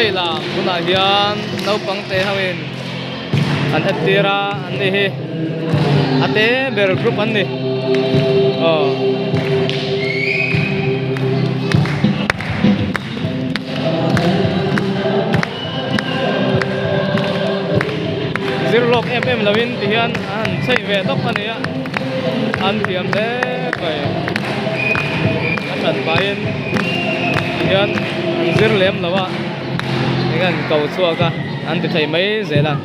Chei lam tunah hian naupang te ho in an entir a an ni hi a te ber group an ni aw. Zir lawk em em lo in ti hian an han chei ve tawp a ni a an thiam hle mai a that pahin ti hian an zir lem lo a eng an ko chhuak a an ti thei mai zel a.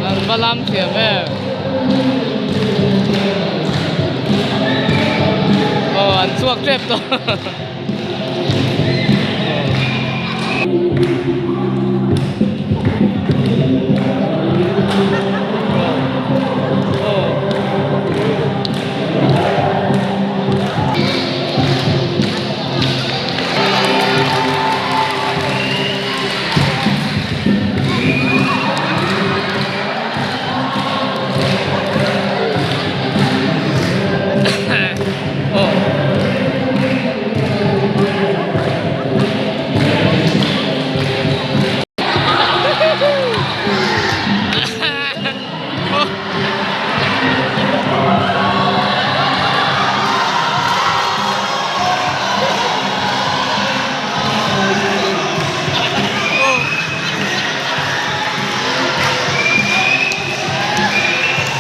An va lam thiam em aw an chhuak tep tawh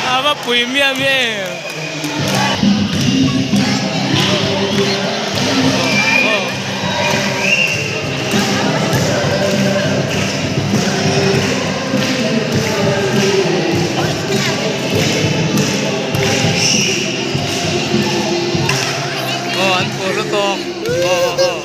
A va pui miah miah em. Aw an phur lutuk aw aw aw.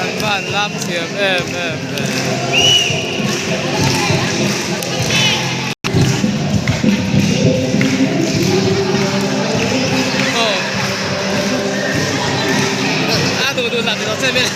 An van lam thiam em em ve. Aw a duh duh lah ti lo che vel.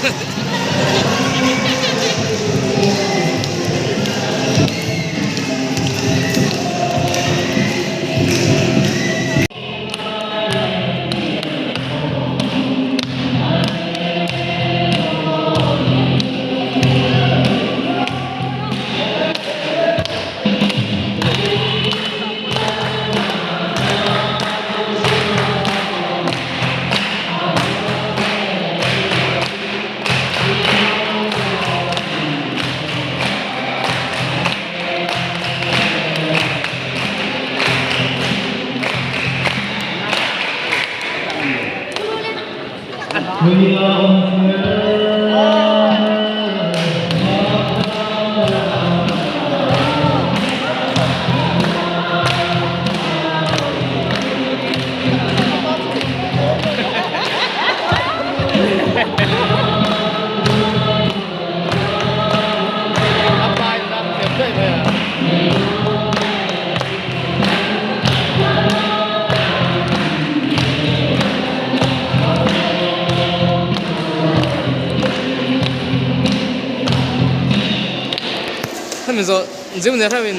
Hemi zawh zim ner heuhin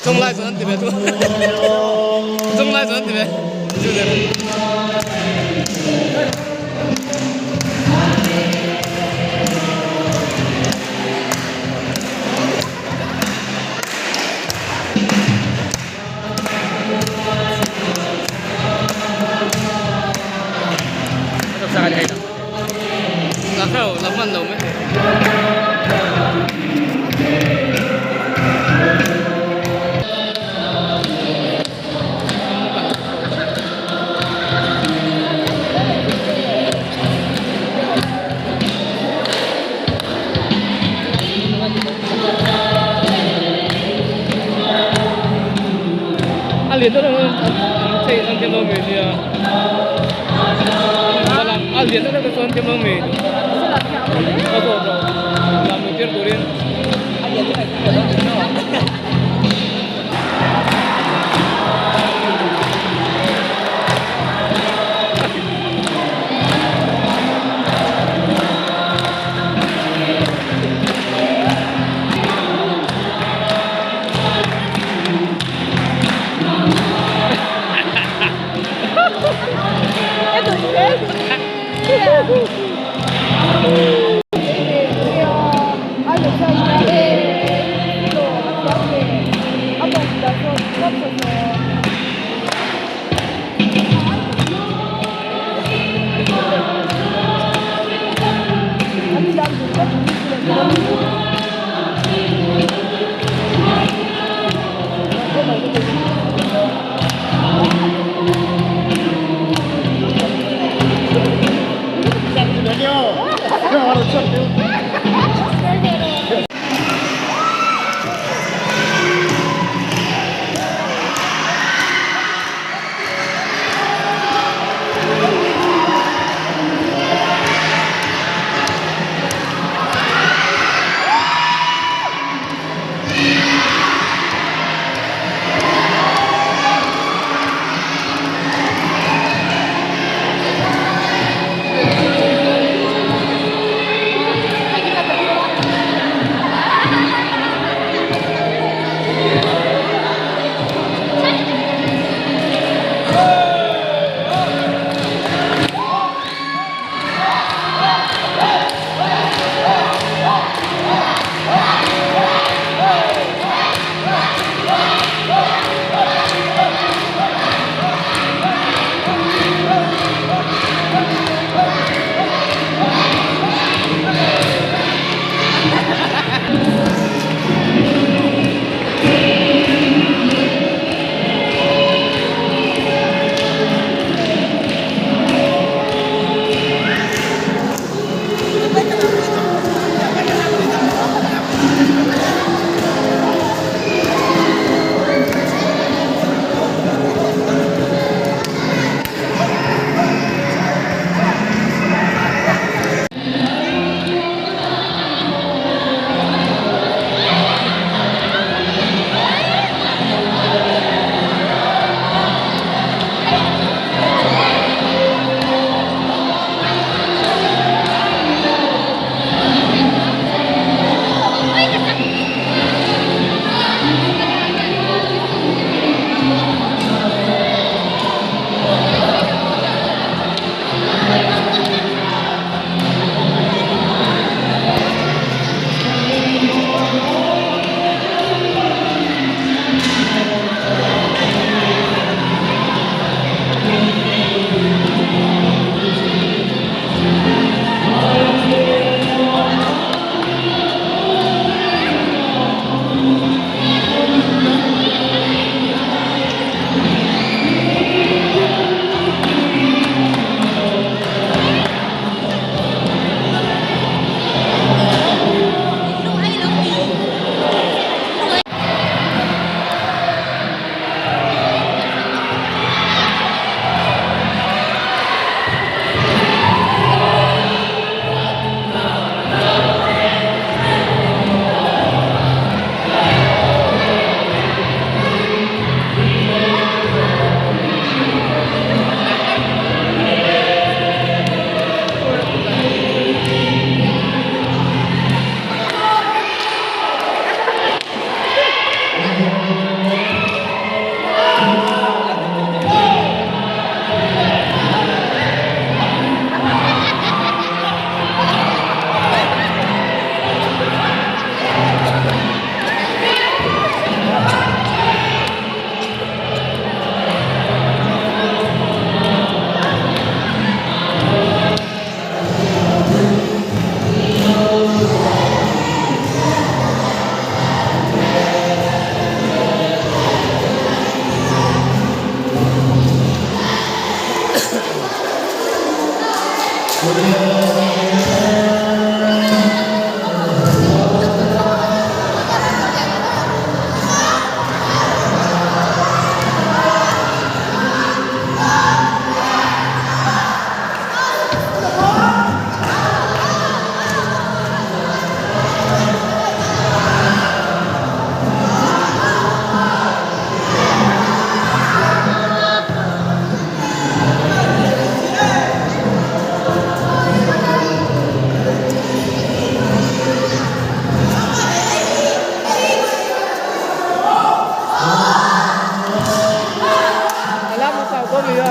chung lai chuan an ti ve thung chung lai chuan an ti ve zim ner La hreu la hman lo mai lo mi nia a lian deuh deuh te chuan thiam lo mi ka zawt rawh lam luh tir turin.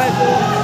lai chu.